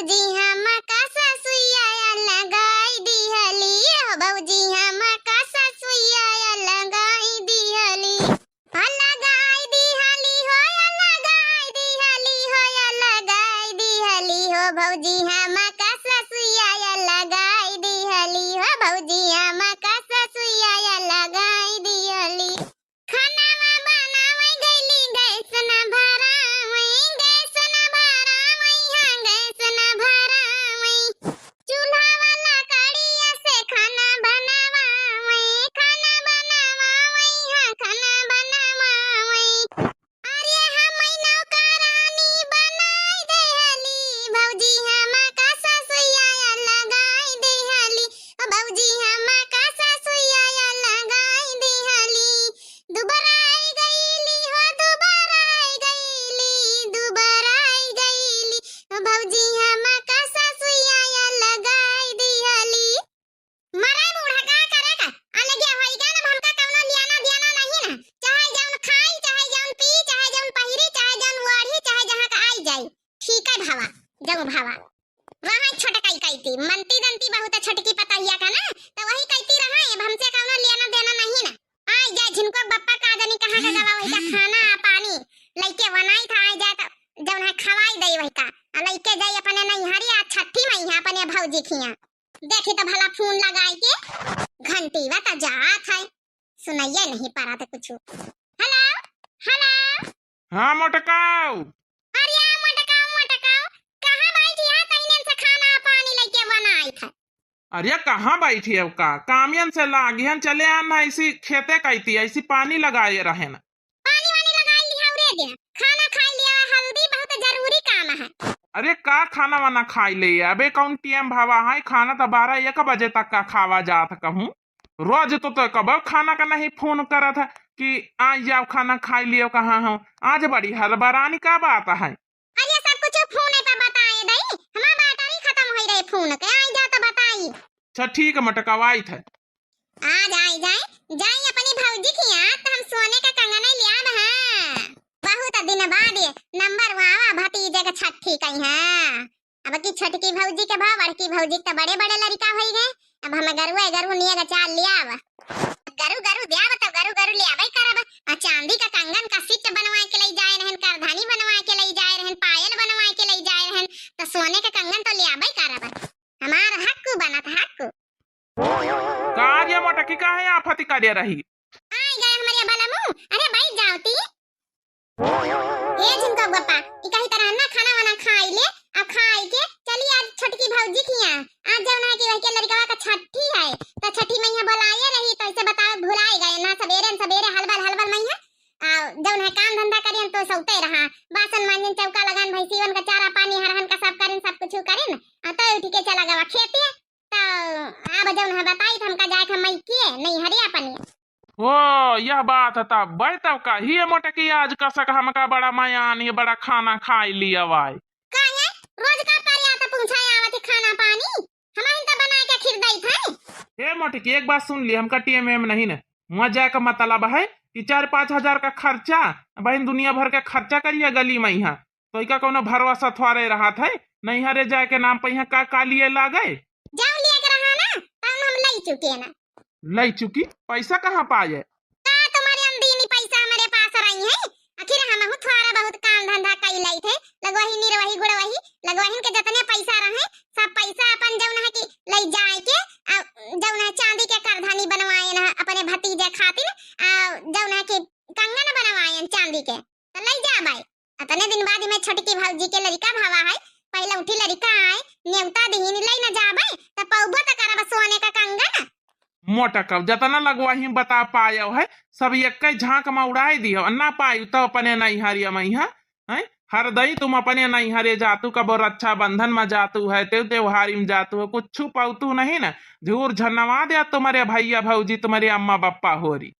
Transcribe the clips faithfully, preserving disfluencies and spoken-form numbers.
जी हमका ससुइया लगाई दिहली, हो भौजी हमका ससुइया लगाई दिहली। हो लगाई दिहली, हो लगाई दिहली, हो लगाई दिहली, हो भौजी हमका ससुइया लगाई दिहली, हो भौजी हमका ससुइया लगाई दिहली। खानावा बनावै गइली, गैस न भरावै, गैस न भरावै, हाँ, गैस न भरावै। चूल्हा वाला कड़िया से खाना बनावावै, खाना बनावावै, हाँ, खाना बनावावै। अरे हम नौकरानी बनाई देहली, भौजी हमका ससुइया लगाई देहली, भौजी हमका ससुइया लगाई देहली। दुबराई गइली हो, दुबराई गइली, दुबराई गइली, भौजी हमका ससुइया लगाई दिहली। मरे बूढ़ा का करे का, अलगे होई गए ना, हमका कौनो लियाना दियाना नहीं ना। चाहे जौन खाई, चाहे जौन पी, चाहे जौन पहिरी, चाहे जौन ओढ़ी, चाहे जहाँ का आई जाई, ठीक है भावा, जौन भावा। रहा छोटकाई कइती, मनती दंती बहुत छोटकी पतहिया का ना, तो वही कइती रहा, अब हमसे कौनो लेना देना नहीं ना। आई जाए झिनको बप्पा का जानी कहाँ का गवा, वही का खाना आ पानी लइके वनाई था, आई जाए तो जौन है खवाई दे वही का, आ लइके जाई अपने नैहरी आ छठी मइहाँ अपने भौजी खिया। देखी तो भला फोन लगाई के, घंटी वा तो जात है, सुनाइए नहीं पारा तो कुछ। हेलो, हेलो। हाँ मोटकाऊ। अरे मोटकाऊ, मोटकाऊ, कहाँ बैठी है? तहिने से खाना पानी लइके बनाई था। अरे कहाँ बैठी है का? कामियन से लागियन चले आन ना, ऐसी खेते कइती, ऐसी पानी लगाए रहे ना। पानी वानी लगाई लिहा उरे दे। खाना खाई लिया, हल्दी बहुत जरूरी काम है। अरे का खाना वाना खाई ले? अबे कौन टेम भावा है? खाना तो बारह एक बजे तक का खावा जात कहूँ। रोज तो, तो कब खाना का नहीं फोन करत है कि आ जाओ खाना खाई लियो कहाँ हो। आज बड़ी हड़बड़ानी का बात है? अरे सब कुछ फोन पे बताए दई, हमार बैटरी खत्म होई रहे फोन के, आई जा तो बताई। अच्छा ठीक है मोटकाऊ, आइत है। आ जाए, जाए, जाए अपनी भौजी की याद, तो हम सोने का कंगन ही लियाब हैं। बहुत दिन बाद ये नंबर वावा भतीजे का छठी कही है। अब की छोटकी भौजी के भा बड़की भौजी के तो बड़े बड़े लड़का होई गए। अब हम गरुआ गरु निया का चाल लियाब। गरु गरु द्याब तो गरु गरु लियाबे करब। आ चांदी का कंगन का सिट बनवाए के लई जाए रहन, करधनी बनवाए के लई जाए रहन, पायल बनवाए के लई जाए रहन, तो सोने का कंगन तो लियाबे करब। हमार हक्कू बनत हक्कू। का रे मोटकी, काहे आफती करे रही? आई गए हमरे बलमू, अरे बैठ जाओ ती। ए झिनको बप्पा, ई कही तरह ना खाना वाना खाई ले, अब खाई के चली आज छोटकी भौजी खिया। आज जौन है कि वही के लड़कवा का छठी है, तो छठी मइहाँ बोलाए रही, तो ऐसे बताओ भुलाए गए ना, सबेरे न सबेरे हलबल हलबल मइहाँ आ, जौन है काम धंधा करियन तो सौते रहा, बासन मांजन, चौका लगान, भैंसीवन का चारा पानी हरहन का सब करिन, सब कुछ करिन, आ, तो उठ के चला गवा खेते। तो अब जौन है बताई तो हमका जाए के मई के नहीं हरिया पानी। ओ, यह बात है तब, भाई तब का ही मोटकी आज कसक हमका बड़ा मयान, ये बड़ा खाना खाई लिया भाई। काहे? रोज का परिया तो पूछा आवत है खाना पानी? हमहिन तो बनाए के खिर दई थे। ए मोटकी, एक बात सुन ली, हमका टीएमएम नहीं न। वहाँ जाए का मतलब है कि चार पाँच हजार का खर्चा, बहिन दुनिया भर के खर्चा करिए गली मइहाँ। तो इका कौनो भरोसा थोड़े रहत है, नैहरे जाए के नाम पे यहाँ का का लिए लागे? जाओ लिए के रहा ना, तब हम लई चुके ना। लई चुकी? पैसा कहाँ पाए? का तुम्हारे अनदीनी पैसा हमरे पास रही है? आखिर हमहू थोड़ा बहुत काम धंधा कई लई थे, लगवही निरवही गुड़वही, लगवहिन के जतने पैसा रहे, सब पैसा अपन जौन है कि लई जाए के, आ, जौन है चांदी के करधनी बनवाए न अपने भतीजे खातिर, आ, जौन है कि कंगन बनवाए चांदी के, तो लई जा भाई। अतने दिन बाद में छोटकी भौजी के लड़का भावा है, पहले उठी लड़का आए, नेवता दिहिन लई न जाबे, त पौबो त करब सोने का कंगन। मोटकऊ, जतना लगवाही बता पायो है, सब एक झांक में उड़ाई दियो, ना पायु तो अपने नैहरिया में है, हैं? हर दई तुम अपने नैहरे जातू, कबो रक्षाबंधन में जातू है, ते त्योहारी में जातू है, कुछ पौतू नहीं ना, झूर झनवा दे तुम्हारे भैया भौजी, तुम्हारे अम्मा बप्पा होरी।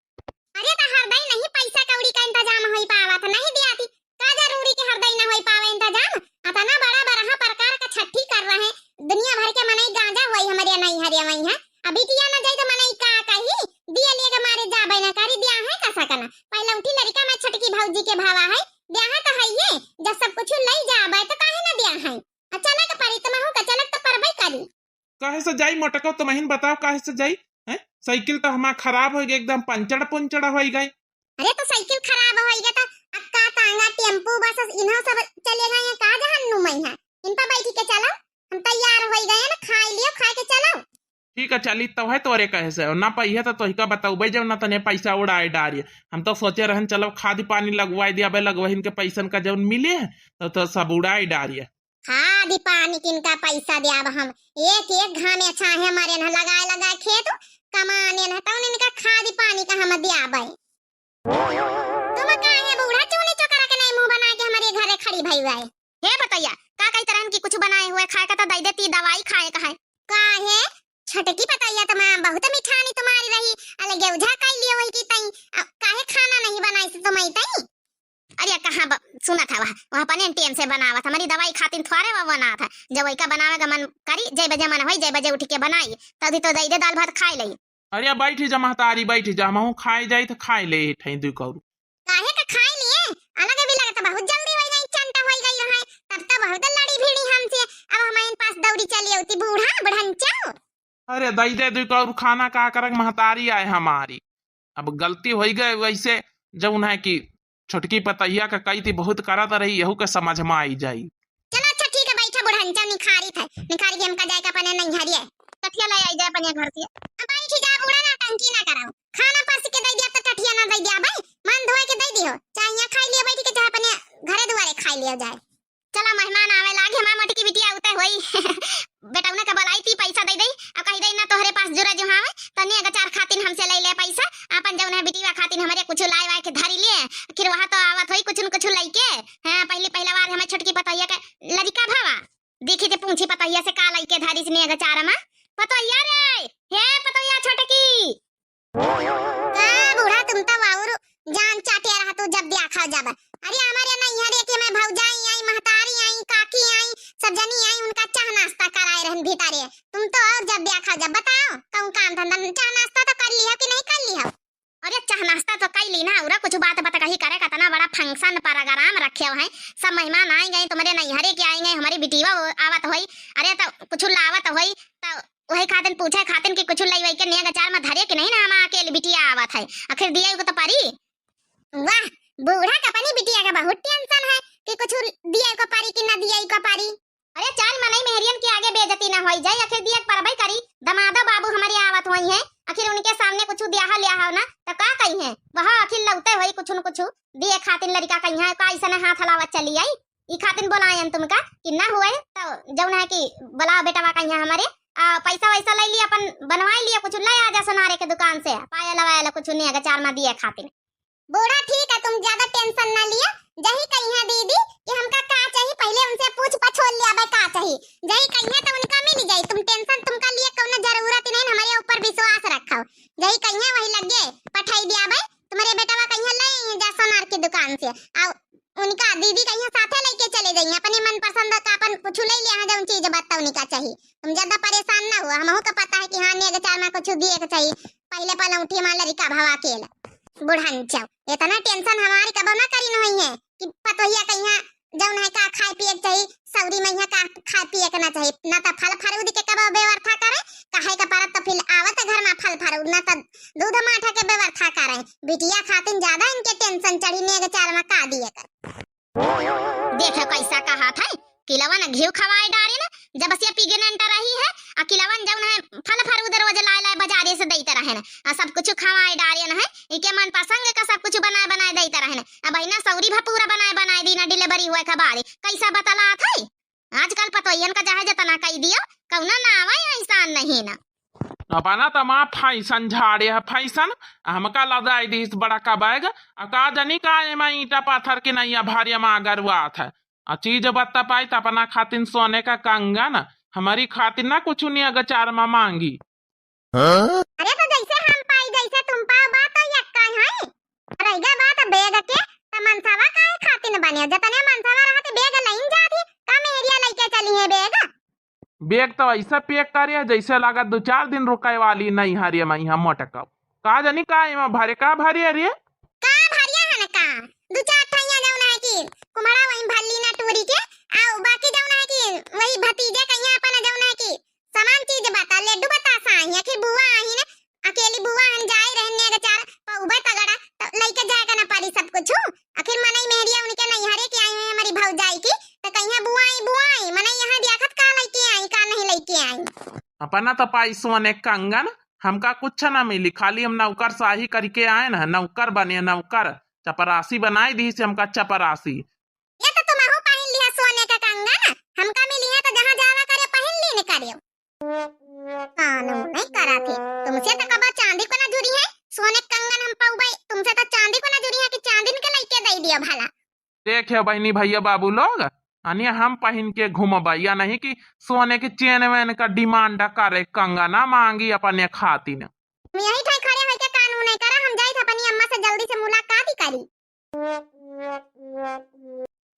अरे, त हरदई नहीं पैसा कौड़ी का इंतजाम होई पावत, नहीं दियाती। का जरूरी के हरदई न होई पावे इंतजाम? अतना बड़ा बरहा प्रकार का छठी कर रहे, दुनिया भर के मनई गांजा होई हमरे नैहरे वही है। अभी किया न जाई त मनई का कही, दिया लेके मारे जाबे न करी, दिया है का सकना। पहले उठी लड़का में छोटकी भौजी के भावा है, दिया है तो है ये, जब सब कुछ लई जाबे तो काहे न दिया है? आ चले के परी, तुमहू का चले के तो परबे करी। काहे से जाई मोटको, तुमहिन बताओ काहे से जाई? हैं? साइकिल तो हमार खराब होइ गई, एकदम पंचर पुंचर होइ गई। अरे तो साइकिल खराब होइ गई तो अक्का, तांगा, टेम्पू, बस इन्हों सब चले गए हैं, का जहन नुमई है? इन पर बैठी के चलो, हम तैयार होइ गए हैं ना, खाई लियो, खाए के चलो। ठीक है, चली तब है तोरे कहे से, ना पइहे तो तोहिका बतौबे जब ना तने पैसा उड़ाए डारिए। हम तो सोचे रहन चलो खाद पानी लगवाए दिया, अबे लगवहिन के पैसन का जौन मिले है तो, तो सब उड़ाए डारिए। खाद पानी किनका पैसा द्याब हम, एक एक घामे छाहे मरे न लगाए लगाए खेत कमाने न, तौन इनका खाद पानी का हम द्याबे। तुम काहे बूढ़ा चूनी चोकरा के नहीं मुंह बना के हमरे घरे खड़ी भई हुआ है? हे पतैया, का कही तरहन की कुछ बनाए हुए खाए का तो दे देती, दवाई खाए का है। काहे? छोटकी पतैया तो माँ बहुत मिठानी तुम्हारी रही, अलगे उझा कर लियो वही की तई, अब काहे खाना नहीं बनाई से तुम्हारी तई? अरे कहाँ ब-, सुनत है वह, वह अपने टेम से बनावत, हमारी दवाई खातिन थोड़े वह बनात है। जब वही का बनावे का मन करी, जय बजे मन होई, जय बजे उठ के बनाई, तभी तो दे दे दाल भात खाए लई। अरे बैठी जा महतारी, बैठी जा, हमहू खाए जाई तो खाए ले ठई दुई कौरू। काहे का खाए लिए? अलग भी लगत बहुत जल्दी होई गई, चंटा होई गई रहे, तब तो बहुत लड़ी भिड़ी हमसे, अब हमारे पास दौड़ी चली होती बूढ़ा बुढ़ंचो। अरे दई दे दुई कौरू खाना का करक महतारी आए हमारी, अब गलती होई गए वैसे जौन है कि छोटकी पतैया का कही थी बहुत करत रही, यहू के समझ में आई जाई। चलो अच्छा ठीक है, बैठा बुढ़ंचा निखारी थे, निखारी के हमका जाए का अपने नैहरिए। टठिया ले आई जाए अपने घर से। अब बैठी जा बूढ़ा, ना टंकी ना कराओ, खाना परस के दे दिया तो टठिया ना दे दिया भाई, मन धोए के दे दियो, चाहे यहाँ खाई लियो बैठ के, चाहे अपने घरे दुआरे खाई लियो जाए। चला मेहमान आवे लागे, हमार मोटकी बिटिया उते होई। बेटौना के बोलाई थी पैसा दे दे, अब कही दे ना तोहरे पास जुरा जो आवे, तो नेग अचार खातिन हमसे ले ले पैसा, अपन जौन है बिटिया खातिन हमरे कुछ लाए वाए के धरी लिए, फिर वहाँ तो आवत होई कुछ न कुछ लइके। हाँ, पहली पहला बार हमें छोटकी पतोहिया के लड़का भावा। देखी ते पूछी पतोहिया से का लइके धरी से नेग अचार मा। पतोहिया रे, हे पतोहिया छोटकी। का बूढ़ा तुम तो और जान चाटे रहा तू जब ब्याह खाओ जब। अरे हमारे नैहरे के मैं भौजाई आई, महतारी आई, काकी आई, सब जनी आई, उनका चाह नाश्ता कराए रहन भीतरे। तुम तो और जब ब्याह खाओ जब बताओ कौन काम धंधा, चाह नाश्ता तो कर लिया कि नहीं कर लिया? अरे चाह नाश्ता तो कर ली ना, और कुछ बात बतकही करे, कितना बड़ा function program रखे हुए हैं, सब मेहमान आए गए, तुम्हारे नैहरे के आए गए, हमारी बिटिया आवत होई, अरे तो कुछ लावत होई, तो वही खातिन पूछे खातिन कि कुछ लई वई के नेग अचार में धरे कि नहीं ना, हम अकेले बिटिया आवत है, आखिर दिए को तो परी। वाह, बूढ़ा का अपनी बिटिया का बहुत tension है कि कुछ दिए को परी कि ना दिए को परी। अरे चाल मनई मेहरियन के आगे बेइज्जती ना होई जाए, आखिर दिए परबई करी, दमादो बाबू हमारे आवत होई हैं, आखिर उनके सामने कुछ दिया हो लिया हो ना तो का कही हैं, वह आखिर लौटे होई कुछ न कुछ दिए खातिन लड़का कही हैं, का ऐसा हाथ हलावत चली आई। ई खातिन बोलायन तुमका कि ना हुए तो जौन है कि बोलाओ बेटवा कहिया हमारे, आ, पैसा वैसा ले लिया, अपन बनवाई लिया, कुछ ले आ जा सोनारे के दुकान से, पायल वायल कुछ नेग अचार मा दिए खातिन। बूढ़ा ठीक है, तुम ज्यादा tension ना लिया, जही कहिया दीदी कि हमका का चाहिए, पहले उनसे पूछ पछोल लिया बे का चाहिए, जही कहिया तो उनका मिल जाई, तुम tension, तुमका लिए कौनो जरूरत नहीं, हमारे ऊपर विश्वास रखो, जही कहिया वही लगे पठाई दिया बे, तुम्हारे बेटवा कहिया ले जा सोनार की दुकान से, आ उनका दीदी कहिया साथे लेके चले जाइए, अपने मनपसंद का अपन कुछ ले लिया है, जौन चीज बत्ता उनका चाहिए। तुम ज्यादा परेशान ना हुआ, हमहू का पता है कि हाँ नेग अचार मा कुछ दिए के चाहिए, पहले पलौठी मा लड़का भवा के ला। बुढ़ंचो, इतना tension हमारी कबो ना करी न होई है कि पतोहिया कहिया जौन है का खाए पिए के चाहिए, सौरी मइया का खाए पिए के ना चाहिए, ना तो फल फरूद के कबो बेवर्था करे, कहे के परत तो फिर आवत घर मा फल फरूद, ना तो दूध माठा के बेवर्था करे। बिटिया खातिन ज्यादा इनके tension चढ़ी, नेग अचार मा का दिए कर। देखो कैसा कहा था, किलवन घिउ खवाए डारे न, जब से pregnant रही है, आ किलवन जौन है फल फरूद रोज लाए लाए बाजारे से देते रहे न, आ सब कुछ खवाए डारे न है, इके मन पसंद का सब कुछ बनाए बनाए देते रहे न। अब ना सौरी भा पूरा बनाए बनाए दी ना delivery हुए के बाद, कैसा बतलात है। आजकल पतोहियन का चाहे जतना कई दियो, कौनो ना आवे ऐसान नहीं ना। अपना त माँ fashion झाड़े है, fashion। हमका लदाई दीस बड़ा का बैग, आ का जानी का एमा ईंटा पाथर के नैया भारी मा गरुआत है। आ चीज बत्ता पाई त अपना खातिन सोने का कंगन, हमारी खातिन ना कुछ नेग अचार मा मांगी। अरे तो जैसे हम पाई जैसे तुम पाओ, बात तो यक्का है। रह गया बात बैग के, त मनसवा काहे खातिन बने? जतने मनसवा रहत बैग लइन जात ही, का मेहरिया लइके चली है बैग? बैग तो ऐसा pack करे है जैसे लागत दो चार दिन रुके वाली नहीं हरे मइया मोटका। का जानी का एमा भरे, का भरे रे? का भरिया है ना का? दो चार ठैया जौन है कि कुम्हड़ा वहीं भल्ली ना टूरी के, आ बाकी जौन है कि वही भतीजे कहिया अपन जौन है कि सामान चीज बता, लड्डू बतासा आई, आखिर बुआ आई न, अकेली बुआ हन जाए रहन नेग चार पउबे तगड़ा, त लइके जाए के न परी सब कुछ। आखिर मनई मेहरिया उनके नैहरे के आई हुई हमारी भौजाई की, त कहिया बुआ आई, बुआ आई, मनई यहाँ दियाखत का लइके आई, का नहीं लइके आई। अपना त पाई सोने कंगन, हमका कुछ ना मिली, खाली हम नौकरशाही करके आए न, नौकर बने, नौकर, चपरासी बनाई दी से हमका चपरासी। ये तो तुमहू पहिन लिहा सोने के कंगन, हमका मिली है तो जहाँ जावा करे पहिन लीन करे। कानून नहीं करा थे, तुमसे तो कबा चांदी को ना जुड़ी है, सोने के कंगन हम पउबे, तुमसे तो चांदी को ना जुड़ी है कि चांदिन के लइके दे दियो भला। देखे बहिनी भैया बाबू लोग, अनिया हम पहिन के घूमबे या नहीं कि सोने के चेन वेन का डिमांड करे, कंगना मांगी अपने खातिन। तुम यही ठाई खड़े होके कानून नहीं करा, हम जाइत अपनी अम्मा से जल्दी से मुलाकात ही करी।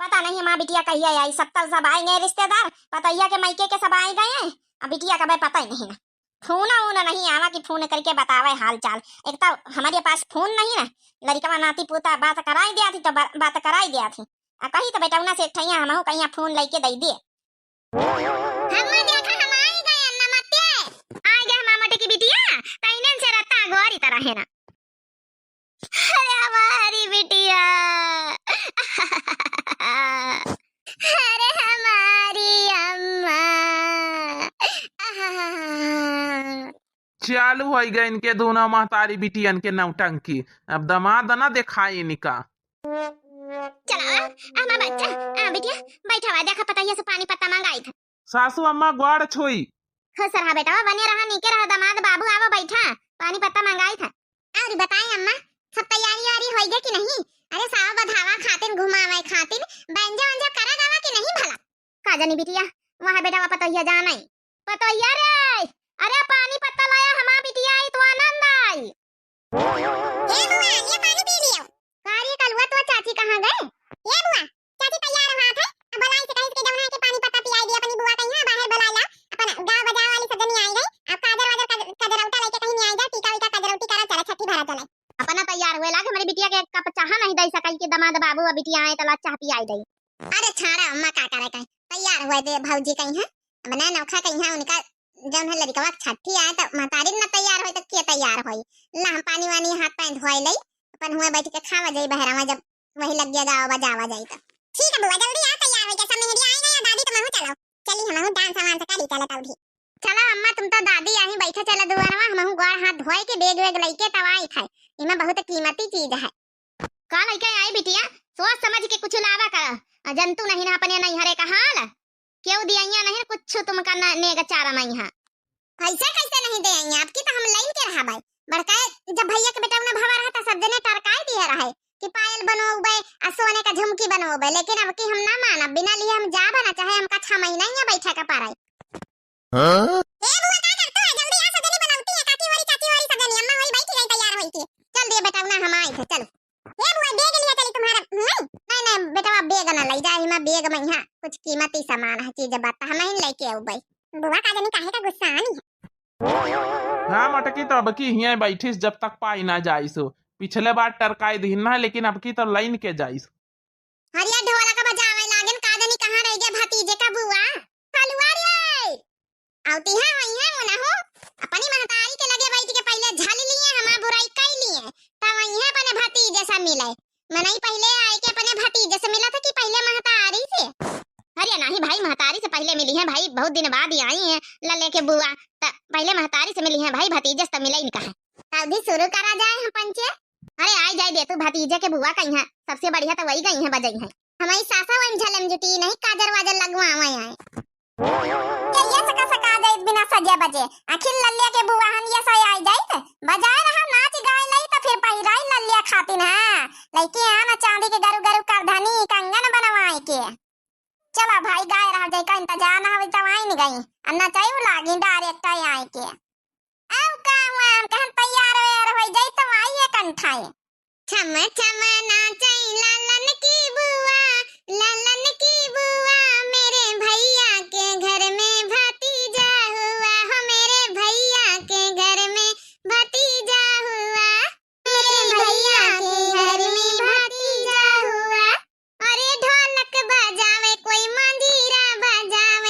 पता नहीं हमार बिटिया कहिया आई, सब तल सब आए गए रिश्तेदार, पतैया के मायके के सब आए गए हैं, अब बिटिया का भाई पता ही नहीं ना। फोन ऊन नहीं आवा कि फोन करके बतावे हाल चाल। एक तो हमारे पास फोन नहीं ना, लड़कवा नाती पोता बात कराई दिया थी तो बा-, बात कराई दिया थी। आ कही तो बेटौना से ठैया हमहू कहिया फोन लइके दे दिए। हम देखा हम आई गए नमस्ते, आई गए हमार मटकी बिटिया, तैनन से रत्ता गोरी तरह है ना। अरे हमारी बिटिया, अरे हमारी अम्मा। चालू होइ गए इनके दोनों महतारी बिटियन के नौटंकी। अब दमाद ना देखाई इनका। चला, आ, हमार बच्चा, आ, बिटिया, बैठा हुआ, देखा पतैया से पानी पत्ता मंगाई था। सासू अम्मा गोड़ छुई। खुश रहा बेटवा, बने रहा, नीके रहा, दमाद बाबू, आवा बैठा, पानी पत्ता मंगाई था। अउर बताई अम्मा, सब तैयारी वारी होई गई कि नहीं? अरे साव बधावा खातिन, घुमावे खातिन, बैंजो वैंजो करा गवा कि नहीं भला? का जानी बिटिया, वहाँ बेटवा पतोहिया जान आई। पतोहिया रे, अरे पानी पत्ता लाया, हमार बिटिया आई तो आनंद आई। ए बुआ, ये पानी पी लियो। का रे कलुआ, तो चाची कहाँ गए? ए बुआ, चाची तैयार हुआ थे, अब बोलाई से कहीं से जौन है कि पानी पत्ता पियाई दिया अपनी बुआ कहीं, हाँ, बाहर बोला ला, अपन गाँव बजाव वाली सब जनी आई गई, अब काजर वाजर कज-, कजरौटा लेके कहीं नहीं आई जा, टीका वीका कजरौटी करा, चला छठी भरा चला। अपना तैयार हुए लागे, हमारी बिटिया के एक कप चाह नहीं दे सकाई कि दमाद बाबू अब बिटिया आए तो ला चाह पियाई दे। अरे छाड़ा अम्मा, का करे कहीं, तैयार हुए दे भौजी कहीं है, अब ना नौखा कहीं है उनका जौन है लड़कवा के छठी आए तो महतारी न तैयार होई तो के तैयार होई? ला हम पानी वानी हाथ पैर धोई लई, अपन हुए बैठ के खावा जाई बहरवा, जब वही लग गया गावा बजावा जाई तो। ठीक है बुआ, जल्दी आ, तैयार हो जा, सब मेहरी आई गई, दादी तुम चलो, चली हम डांस वांस करी चले तब भी। चलो अम्मा, तुम तो दादी आही, बैठा चला दुआरवा, हमहू गोड़ हाथ धोए के बैग वैग लइके तब आई थे, इमा बहुत कीमती चीज है। का लइके आई बिटिया, सोच समझ के कुछ लावा कर, आ जंतु नहीं ना अपने नैहरे का हाल। केहू दियइया नहीं कुछ तुमका न-, नेग चारा मइहा। कैसे कैसे नहीं दे अइया, अब की तो हम लाइन के रहा भाई। बड़का जब भैया के बेटा उन्हें भवा रहा था, सब जने टरकाई दिए रहे कि पायल बनवाबे आ सोने का झुमकी बनवाबे, लेकिन अब की हम ना मानब, बिना लिए हम जाब ना, चाहे हमका छह महीना ही बैठे का पड़े। हाँ? ए बुआ, का करत है? जल्दी आ, सब जने बनौती है, काकी होरी, चाची होरी, सब जने, अम्मा होरी बैठी रही तैयार होई के। चल दे बेटा, ना हम आई थे, चलो। ए बुआ, बैग लिया चली तुम्हारा, हम्म? नहीं, नहीं बेटा, बैग ना ले जा, हिमा बैग में यहाँ कुछ कीमती सामान है, चीज बात हम ही लेके आउबे। बुआ, का जानी काहे का गुस्सा आनी है। हाँ मटकी, तो अब की हियाँ बैठिस जब तक पाई ना जाइस। पिछले बार टरकाई दिहिन ना, लेकिन अब की तो लाइन के जाइस। हरिया ढोलक बजावे लागेन, का जानी कहाँ रह गया भतीजे का बुआ। कलुआ रे! आवती है, वही है, वो ना हो। अपनी महतारी के लगे बैठ के पहिले झल लिए, हमार बुराई कई लिए। तब वही है अपने भतीजे से मिले। मनई पहिले आए के अपने भतीजे से मिला था कि पहिले महतारी से? अरे नहीं भाई, महतारी से पहिले मिली है भाई, बहुत दिन बाद ही आई है लल्ले के बुआ। त पहिले महतारी से मिली है भाई, भतीजे से त मिले ही नहीं कहा। तब भी शुरू करा जाए हम पंचे। अरे आई जाए दे तू, भतीजे के बुआ कहीं है, सबसे बढ़िया तो वही गई है, बजई है। हमारी सासा वही झलम जुटी नहीं, काजर वाजर लगवावे आए। ये, ये सका सका जाए बिना सजे बजे। आखिर लल्ले के बुआ हन, ये सो आई जाइत। बजाए रहा, नाच गाए लई तो फिर पहिराई लल्ले खातिन है। लइके आना चांदी के गरु गरु करधनी कंगन बनवाए के। चला भाई, गाए रहा जाए का इंतजार ना होई तो आई नहीं गई। अन्ना चाहिए लागी डायरेक्ट आई के। अब का हुआ, हम कहन तैयार वैयार होई जाई तो आई एक अंठाई। छम छम नाचई लालन की बुआ, लालन की बुआ, मेरे भैया के घर में भतीजा हुआ हो, मेरे भैया के घर में भतीजा हुआ, मेरे भैया के घर में भतीजा हुआ। अरे ढोलक बजावे कोई, मंजीरा बजावे,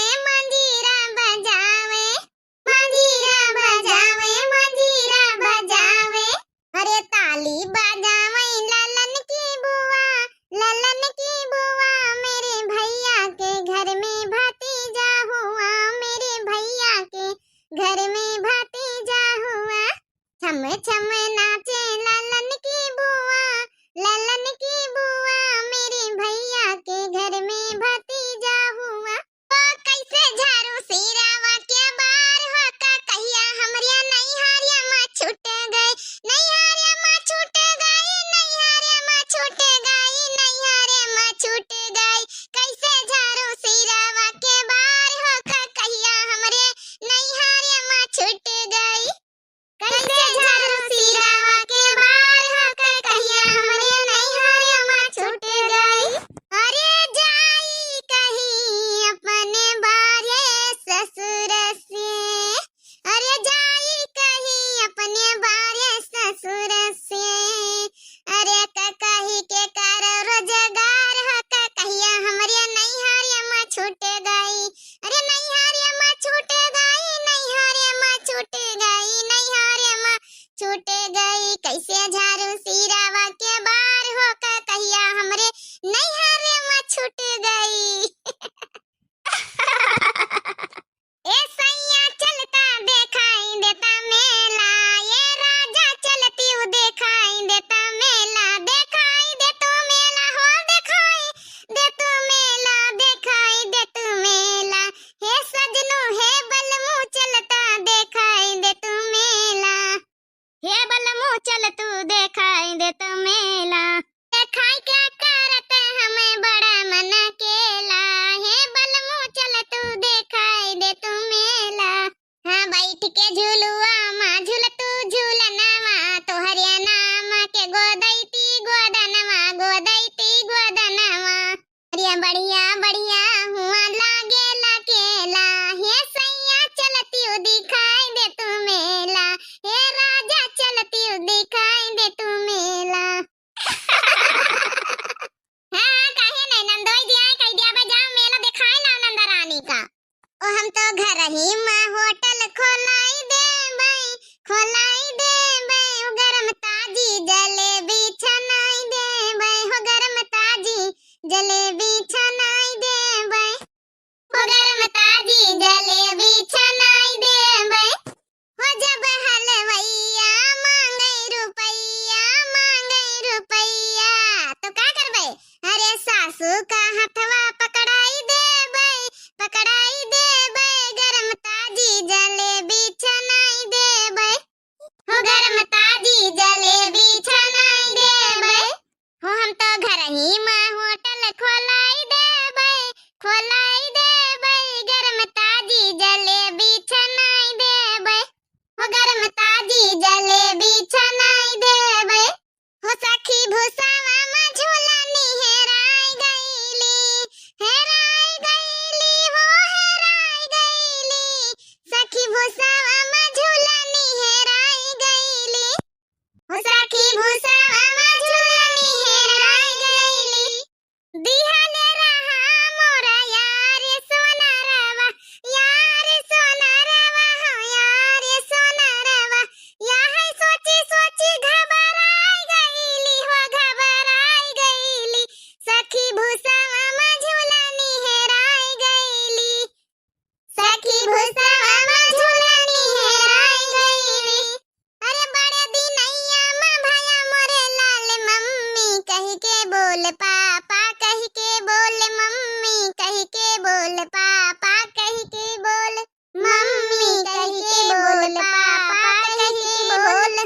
कहि के बोल पापा, कहि के बोल मम्मी, कहि के बोल पापा, कहि के बोल मम्मी, कहि के बोल पापा, कहि के बोल।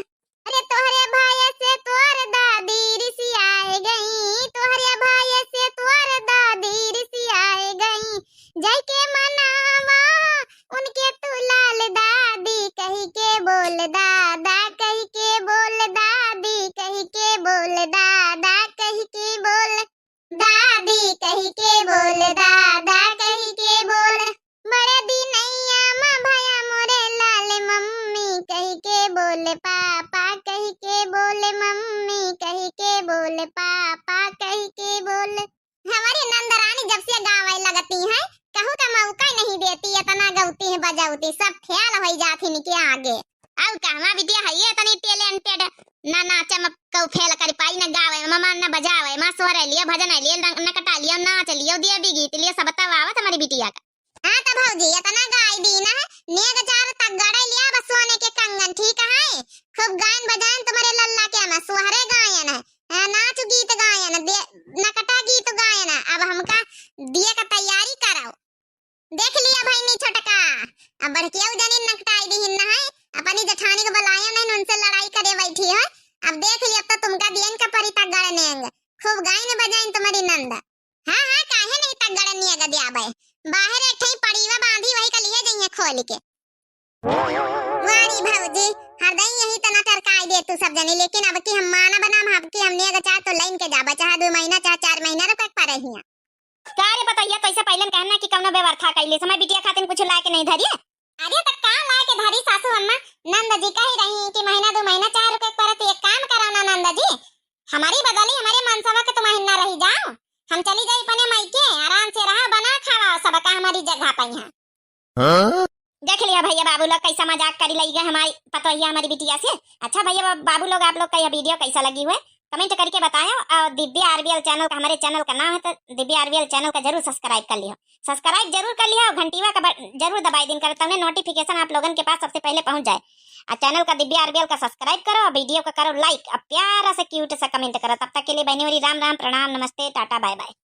अरे तोहरे भाई से तोर दादी रिसियाए गई, तोहरे भाई से तोर दादी रिसियाए गई। जाइके मनावा उनके तू लाल दादी, कहि के बोल दादा, कहि के बोल दादी, कहि के बोल दादा, कहि के बोल दादी, कहि के बोल दादा, कहि के बोल। बड़े दिनैया मा भया मोरे लाल मम्मी, कहि के बोल पापा, कहि के बोल मम्मी, कहि के बोल पापा, कहि के बोल। हमारी नंद रानी जब से गावे लगती हैं, कहू का मौका ही नहीं देती, इतना गौती हैं बजौती, सब फेल होइ जात इनके आगे। अउ कहवा बिटिया है ये इतनी talented, ना नाचे में कऊ फेल करि पाई, ना गावे में, ना बजावे में, सोहरे लियो, भजन लियो, न-, नकटा लियो, नाच लियो, देवी गीत लियो, सब तब आवत हमारी बिटिया का। हाँ तो भौजी, इतना गाई दी ना, नेग चार तगड़े लिया, बस सोने के कंगन, ठीक है? खूब गायन बजायन तुम्हारे लल्ला के में, सोहरे गायन है, हाँ, नाच गीत गायन, दे-, नकटा गीत गायन, अब हमका दिए का तैयारी कराओ। देख लिया भैनी छोटका, अब बड़कियाऊ जनी नकटाई दिहिन न है, अपनी जेठानी को बुलाया नहीं, उनसे लड़ाई करे बैठी है। अब देख लिया, अब तो तुमका दियन का परी तगड़ नेंग, खूब गाइन बजाइन तुम्हारी नंद। हाँ, हाँ, काहे नहीं तगड़ नेंग द्याबे, बाहर एक ठई पड़ीवा बांधी, वही का लिए जइहे खोल के। वारी भौजी, हरदई यही तना टरकाई दे तू सब जनी, लेकिन अब की हम माना बनाम, अब की हम नेग चाह तो लाइन के जाबे, चाहे दो महीना, चाहे चार महीना रुके के परे हिया। का रे पतोहिया, तोइसे पहिले कहना कि कौनो व्यवस्था कइले समय बिटिया खातिर कुछ लाए के नहीं धरिए। अरे त का लाए के धरी सासू अम्मा, नंद जी कही रही कि महीना दो महीना चाहे रुके के परत, एक काम करो ना नंद जी, हमारी बदली हमारे मनसवा के तुम हिन्ना रही जाओ, हम चली जाई अपने मायके, आराम से रहा, बना खावा सब का हमारी जगह पे यहाँ। हाँ? देख लिया भैया बाबू लोग कैसा मजाक करी लई गए हमारी पतोहिया हमारी बिटिया से। अच्छा भैया बा-, बाबू लोग आप लोग का यह video कैसा लगी हुए comment करके बतायो। और दिव्या आरबीएल channel का, हमारे channel का नाम है तो दिव्या आरबीएल channel का जरूर subscribe कर लियो, subscribe जरूर कर लियो और घंटीवा का ब-, जरूर दबाई दिन करो, तब notification आप लोगन के पास सबसे पहले पहुंच जाए। और channel का दिव्या आरबीएल का subscribe करो और video का करो like और प्यारा सा cute सा comment करो। तब तक के लिए बहनी होरी राम राम, प्रणाम, नमस्ते, टाटा, bye bye।